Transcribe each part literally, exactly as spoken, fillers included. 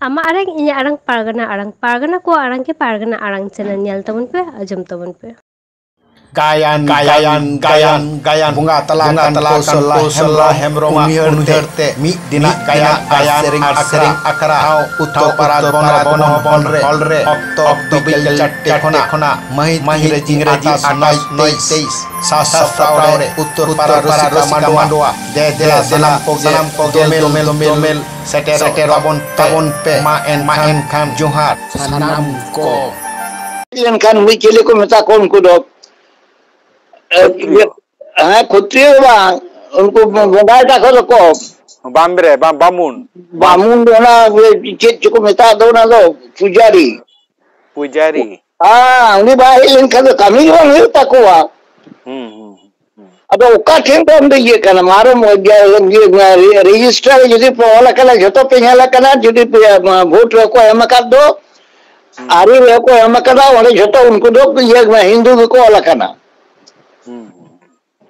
ᱟᱢᱟᱜ ᱟᱲᱟᱝ, ᱤᱧᱟᱹᱜ ᱟᱲᱟᱝ, ᱯᱟᱨᱜᱟᱱᱟ ᱟᱲᱟᱝ, ᱯᱟᱨᱜᱟᱱᱟ ᱠᱚᱣᱟᱜ ᱟᱲᱟᱝ ᱜᱮ ᱯᱟᱨᱜᱟᱱᱟ ᱟᱲᱟᱝ ᱪᱮᱱᱮᱞ ᱧᱮᱞ ᱛᱟᱵᱚᱱ ᱯᱮ, ᱟᱸᱡᱚᱢ ᱛᱟᱵᱚᱱ ᱯᱮ᱾ ᱜᱟᱭᱟᱱ, ᱜᱟᱭᱟᱱ, ᱜᱟᱭᱟᱱ, ᱜᱟᱭᱟᱱ, ᱵᱚᱸᱜᱟ ᱛᱟᱞᱟ ᱵᱚᱸᱜᱟ ᱠᱟᱱ ᱛᱟᱞᱟ ᱠᱚᱥᱚᱞᱟ ᱠᱚᱥᱚᱞᱟ ᱦᱮᱢᱵᱨᱚᱢ ᱦᱮᱢᱵᱨᱚᱢᱟᱜ ᱩᱱᱩᱭᱦᱟᱹᱨ ᱩᱱᱩᱭᱦᱟᱹᱨ ᱛᱮ ᱛᱮ ᱢᱤᱫ ᱫᱤᱱᱟᱜ ᱢᱤᱫ ᱜᱟᱭᱟᱱ ᱫᱤᱱᱟᱜ ᱟᱨ ᱜᱟᱭᱟᱱ ᱥᱮᱨᱮᱧ ᱟᱨ ᱟᱠᱷᱲᱟ, ᱥᱮᱨᱮᱧ ᱟᱠᱷᱲᱟ, ᱴᱷᱟᱶ ᱩᱛᱛᱚᱨ ᱩᱛᱛᱚᱨ ᱯᱟᱨᱟ ᱯᱟᱨᱟ ᱵᱚᱱᱚ ᱵᱚᱱᱚ ᱵᱚᱱᱚ ᱦᱚᱞ ᱨᱮ, ᱦᱚᱞ ᱨᱮ, ᱚᱠᱛᱚ ᱚᱠᱛᱚ ᱵᱤᱠᱮᱞ ᱵᱤᱠᱮᱞ ᱪᱟᱨᱴᱮ ᱪᱟᱨᱴᱮ ᱠᱷᱚᱱᱟᱜ ᱠᱷᱚᱱᱟᱜ ᱢᱟᱹᱦᱤᱛ ᱢᱟᱹᱦᱤᱛ ᱤᱝᱨᱮᱡᱤ ᱤᱝᱨᱮᱡᱤ ᱟᱴᱷᱟᱥ ᱟᱴᱷᱟᱥ ᱱᱚᱭ ᱱᱚᱭ ᱛᱮᱭᱤᱥ, ᱥᱟᱥᱛᱨᱟᱣ ᱨᱮ ᱩᱛᱛᱚᱨ ᱯᱟᱨᱟ ᱨᱩᱥᱤᱠᱟ ᱢᱟᱰᱣᱟ᱾ ᱫᱮ ᱫᱮᱞᱟ ᱫᱮᱞᱟ ᱥᱟᱱᱟᱢ ᱠᱚ ᱥᱟᱱᱟᱢ ᱠᱚ ᱫᱚᱢᱮᱞ ᱫᱚᱢᱮᱞ ᱫᱚᱢᱮᱞ ᱥᱮᱴᱮᱨᱚᱜ ᱛᱟᱵᱚᱱ ᱯᱮ᱾ ᱛᱟᱵᱚᱱ ᱯᱮ᱾ ᱢᱟ ᱮᱱᱠᱷᱟᱱ ᱡᱚᱦᱟᱨ᱾ ᱥᱟᱱᱟᱢ ᱠᱚ᱾ ᱮᱱᱠᱷᱟᱱ ᱢᱤᱫ ᱪᱤᱞᱤ ᱠᱚ ᱢᱮᱛᱟ ᱠᱚᱣᱟ ᱩᱱᱠᱩ ᱫᱚ? ᱮ, ᱠᱷᱚᱛᱨᱤᱭᱚ᱾ ᱦᱮᱸ, ᱠᱷᱚᱛᱨᱤᱭᱚ ᱫᱚ ᱵᱟᱝ, ᱩᱱᱠᱩ ᱵᱚᱸᱜᱟ ᱮᱴᱟᱜ ᱠᱚ ᱫᱚᱠᱚ᱾ ᱵᱟᱢᱵᱽᱨᱮ, ᱵᱟ-, ᱵᱟᱢᱩᱱ᱾ ᱵᱟᱢᱩᱱ ᱫᱚ ᱚᱱᱟ ᱪᱮᱫ ᱪᱚᱠᱚ ᱢᱮᱛᱟᱜ ᱫᱚ ᱚᱱᱟ ᱫᱚ, ᱯᱩᱡᱟᱨᱤ᱾ ᱯᱩᱡᱟᱨᱤ᱾ ᱦᱮᱸ, ᱩᱱᱤ ᱵᱟᱭ ᱦᱮᱡ ᱞᱮᱱᱠᱷᱟᱱ ᱫᱚ ᱠᱟᱹᱢᱤ ᱜᱮ ᱵᱟᱝ ᱦᱩᱭᱩᱜ ᱛᱟᱠᱚᱣᱟ᱾ ᱦᱩᱸ, ᱦᱩᱸ, ᱦᱩᱸ᱾ ᱟᱫᱚ ᱚᱠᱟ ᱴᱷᱮᱱ ᱫᱚ ᱟᱢ ᱫᱚ ᱤᱭᱟᱹ ᱠᱟᱱᱟ, ᱢᱟᱨᱚᱢ ᱨᱮᱡᱤᱥᱴᱟᱨ ᱡᱩᱫᱤ ᱯᱮ ᱚᱞ ᱟᱠᱟᱱᱟ, ᱡᱷᱚᱛᱚ ᱯᱮ ᱧᱮᱞ ᱟᱠᱟᱱᱟ, ᱡᱩᱫᱤ ᱯᱮ, ᱢᱟ, ᱵᱷᱳᱴ ᱨᱮᱠᱚ ᱮᱢ ᱟᱠᱟᱫ ᱫᱚ, ᱦᱩᱸ᱾ ᱟᱹᱨᱤ ᱨᱮᱠᱚ ᱮᱢ ᱟᱠᱟᱫᱟ, ᱚᱸᱰᱮ ᱡᱷᱚᱛᱚ ᱩᱱᱠᱩ ᱫᱚ ᱤᱭᱟᱹ, ᱦᱤᱱᱫᱩ ᱜᱮᱠᱚ ᱚᱞ ᱟᱠᱟᱱᱟ᱾ ᱦᱩᱸ, ᱦᱩᱸ᱾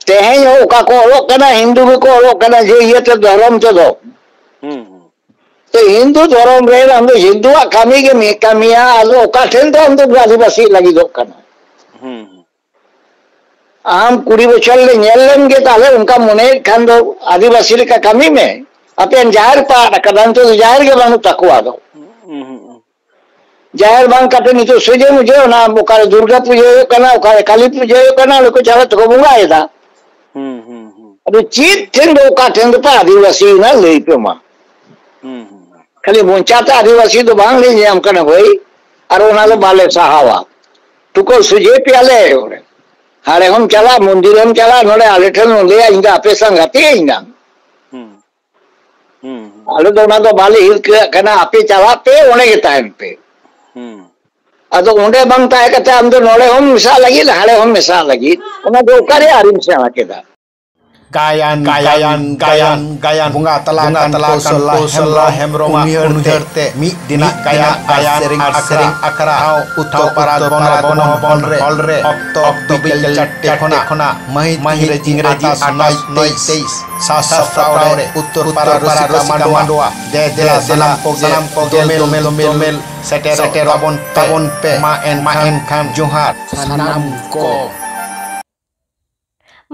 ᱛᱮᱦᱮᱧ ᱦᱚᱸ ᱚᱠᱟ ᱠᱚ ᱚᱞᱚᱜ ᱠᱟᱱᱟ, ᱦᱤᱱᱫᱩ ᱜᱮᱠᱚ ᱚᱞᱚᱜ ᱠᱟᱱᱟ, ᱡᱮ ᱤᱭᱟᱹᱛᱮ ᱫᱷᱚᱨᱚᱢ ᱛᱮᱫᱚ᱾ ᱦᱩᱸ, ᱦᱩᱸ᱾ ᱛᱚ ᱦᱤᱱᱫᱩ ᱫᱷᱚᱨᱚᱢ ᱨᱮ ᱟᱢ ᱫᱚ ᱦᱤᱱᱫᱩᱣᱟᱜ ᱠᱟᱹᱢᱤ ᱜᱮᱢ ᱠᱟᱹᱢᱤᱭᱟ, ᱟᱫᱚ ᱚᱠᱟ ᱴᱷᱮᱱ ᱫᱚ ᱟᱢ ᱫᱚ ᱟᱹᱫᱤᱵᱟᱹᱥᱤ ᱞᱟᱹᱜᱤᱫᱚᱜ ᱠᱟᱱᱟ? ᱦᱩᱸ, ᱦᱩᱸ᱾ ᱟᱢ ᱠᱩᱲᱤ ᱵᱚᱪᱷᱚᱨ ᱞᱮ ᱧᱮᱞ ᱞᱮᱢ ᱜᱮ, ᱛᱟᱦᱞᱮ ᱚᱱᱠᱟ ᱢᱚᱱᱮᱭᱮᱫ ᱠᱷᱟᱱ ᱫᱚ ᱟᱹᱫᱤᱵᱟᱹᱥᱤ ᱞᱮᱠᱟ ᱠᱟᱹᱢᱤ ᱢᱮ᱾ ᱟᱯᱮᱭᱟᱜ ᱡᱟᱦᱮᱨ ᱯᱮ ᱟᱫ ᱟᱠᱟᱫᱟ, ᱱᱤᱛᱚᱜ ᱫᱚ ᱡᱟᱦᱮᱨ ᱜᱮ ᱵᱟᱹᱱᱩᱜ ᱛᱟᱠᱚᱣᱟ ᱟᱫᱚ᱾ ᱦᱩᱸ, ᱦᱩᱸ, ᱦᱩᱸ᱾ ᱡᱟᱦᱮᱨ ᱵᱟᱝ ᱠᱟᱛᱮ ᱱᱤᱛᱚᱜ ᱥᱚᱡᱷᱮ ᱢᱩᱡᱷᱮ ᱚᱱᱟ ᱚᱠᱟᱨᱮ ᱫᱩᱨᱜᱟ ᱯᱩᱡᱟᱹ ᱦᱩᱭᱩᱜ ᱠᱟᱱᱟ, ᱚᱠᱟᱨᱮ ᱠᱟᱞᱤ ᱯᱩᱡᱟᱹ ᱦᱩᱭᱩᱜ ᱠᱟᱱᱟ, ᱚᱸᱰᱮ ᱠᱚ ᱪᱟᱞᱟᱜ ᱛᱮᱠᱚ ᱵᱚᱸᱜᱟᱭᱮᱫᱟ᱾ ᱦᱩᱸ, ᱦᱩᱸ, ᱦᱩᱸ᱾ ᱟᱫᱚ ᱪᱮᱫ ᱴᱷᱮᱱ ᱫᱚ ᱚᱠᱟ ᱴᱷᱮᱱ ᱫᱚᱯᱮ ᱟᱹᱫᱤᱵᱟᱹᱥᱤᱭᱮᱱᱟ ᱞᱟᱹᱭ ᱯᱮ ᱢᱟ᱾ ᱦᱩᱸ, ᱦᱩᱸ, ᱦᱩᱸ᱾ ᱠᱷᱟᱹᱞᱤ ᱢᱚᱪᱟᱛᱮ ᱟᱹᱫᱤᱵᱟᱹᱥᱤ ᱫᱚ ᱵᱟᱝ ᱞᱟᱹᱭ ᱧᱟᱢ ᱠᱟᱱᱟ ᱵᱷᱟᱹᱭ, ᱟᱨ ᱚᱱᱟ ᱫᱚ ᱦᱩᱸ᱾ ᱵᱟᱞᱮ ᱥᱟᱦᱟᱣᱟ᱾ ᱴᱩᱠᱟᱹ ᱥᱚᱡᱷᱮ ᱯᱮᱭᱟᱞᱮ ᱚᱸᱰᱮ᱾ ᱦᱟᱸᱰᱮ ᱦᱚᱸᱢ ᱦᱩᱸ᱾ ᱪᱟᱞᱟᱜ, ᱢᱚᱱᱫᱤᱨ ᱦᱚᱸᱢ ᱪᱟᱞᱟᱜ, ᱱᱚᱰᱮ ᱟᱞᱮ ᱴᱷᱮᱱ ᱦᱚᱸᱢ ᱞᱟᱹᱭᱟ, ᱤᱧ ᱫᱚ ᱟᱯᱮ ᱥᱟᱝ ᱜᱟᱛᱮ ᱤᱧ ᱫᱚ᱾ ᱦᱩᱸ᱾ ᱦᱩᱸ, ᱦᱩᱸ᱾ ᱟᱞᱮ ᱫᱚ ᱚᱱᱟ ᱫᱚ ᱵᱟᱞᱮ ᱦᱤᱨᱠᱟᱹᱣᱟᱜ ᱠᱟᱱᱟ, ᱟᱯᱮ ᱪᱟᱞᱟᱜ ᱯᱮ, ᱚᱸᱰᱮ ᱜᱮ ᱛᱟᱦᱮᱱ ᱯᱮ᱾ ᱦᱩᱸ᱾ ᱟᱫᱚ ᱚᱸᱰᱮ ᱵᱟᱝ ᱛᱟᱦᱮᱸ ᱠᱟᱛᱮ ᱟᱢ ᱫᱚ ᱱᱚᱰᱮ ᱦᱚᱸᱢ ᱢᱮᱥᱟᱜ ᱞᱟᱹᱜᱤᱫ, ᱦᱟᱸᱰᱮ ᱦᱚᱸᱢ ᱢᱮᱥᱟᱜ ᱞᱟᱹᱜᱤᱫ, ᱚᱱᱟ ᱫᱚ ᱚᱠᱟᱨᱮ ᱦᱩᱸ᱾ ᱟᱹᱨᱤᱢ ᱥᱮᱬᱟ ᱠᱮᱫᱟ? ᱜᱟᱭᱟᱱ, ᱜᱟᱭᱟᱱ, ᱜᱟᱭᱟᱱ, ᱜᱟᱭᱟᱱ᱾ ᱵᱚᱸᱜᱟ ᱛᱟᱞᱟ ᱠᱟᱱ ᱠᱚᱥᱚᱞᱟ ᱦᱮᱢᱵᱨᱚᱢᱟᱜ ᱩᱭᱦᱟᱹᱨ ᱛᱮ ᱢᱤᱫ ᱫᱤᱱᱟᱜ ᱜᱟᱭᱟᱱ ᱟᱨ ᱥᱮᱨᱮᱧ ᱟᱠᱷᱲᱟ᱾ ᱴᱷᱟᱶ ᱩᱛᱛᱚᱨ ᱯᱟᱨᱟ ᱵᱚᱱᱚ ᱵᱷᱚᱵᱚᱱ ᱦᱚᱞ ᱨᱮ᱾ ᱚᱠᱛᱚ ᱵᱤᱠᱮᱞ ᱪᱟᱨᱴᱮ ᱠᱷᱚᱱᱟᱜ ᱢᱟᱹᱦᱤᱛ ᱤᱝᱨᱮᱡᱤ ᱟᱴᱷᱟᱥ ᱱᱚᱭ ᱛᱮᱭᱤᱥ᱾ ᱥᱟᱡᱽ ᱥᱟᱯᱲᱟᱣ ᱨᱮ ᱩᱛᱛᱚᱨ ᱯᱟᱨᱟ ᱨᱚᱥᱤᱠᱟ ᱢᱟᱰᱣᱟ᱾ ᱫᱮ ᱫᱮᱞᱟ ᱥᱟᱱᱟᱢ ᱠᱚᱜᱮ ᱥᱟᱱᱟᱢ ᱠᱚᱜᱮ ᱫᱚᱢᱮᱞ ᱫᱚᱢᱮᱞ ᱥᱮᱴᱮᱨᱚᱜ ᱛᱟᱵᱚᱱ ᱯᱮ᱾ ᱛᱟᱵᱚᱱ ᱯᱮ᱾ ᱢᱟ ᱮᱱᱠᱷᱟᱱ ᱡᱚᱦᱟᱨ᱾ ᱥᱟᱱᱟᱢ ᱠᱚ᱾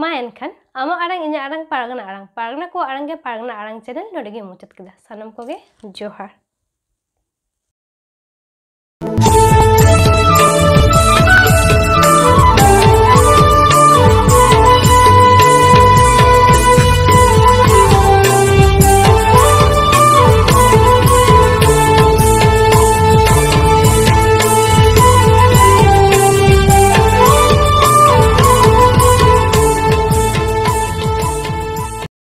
ᱢᱟ ᱮᱱᱠᱷᱟᱱ ᱟᱢᱟᱜ ᱟᱲᱟᱝ ᱤᱧᱟᱹᱜ ᱟᱲᱟᱝ ᱯᱟᱨᱜᱟᱱᱟ ᱟᱲᱟᱝ, ᱯᱟᱨᱜᱟᱱᱟ ᱠᱚᱣᱟᱜ ᱟᱲᱟᱝ ᱜᱮ ᱯᱟᱨᱜᱟᱱᱟ ᱟᱲᱟᱝ ᱪᱮᱱᱮᱞ ᱱᱚᱰᱮ ᱜᱮ ᱢᱩᱪᱟᱹᱫ ᱠᱮᱫᱟ᱾ ᱥᱟᱱᱟᱢ ᱠᱚᱜᱮ ᱡᱚᱦᱟᱨ᱾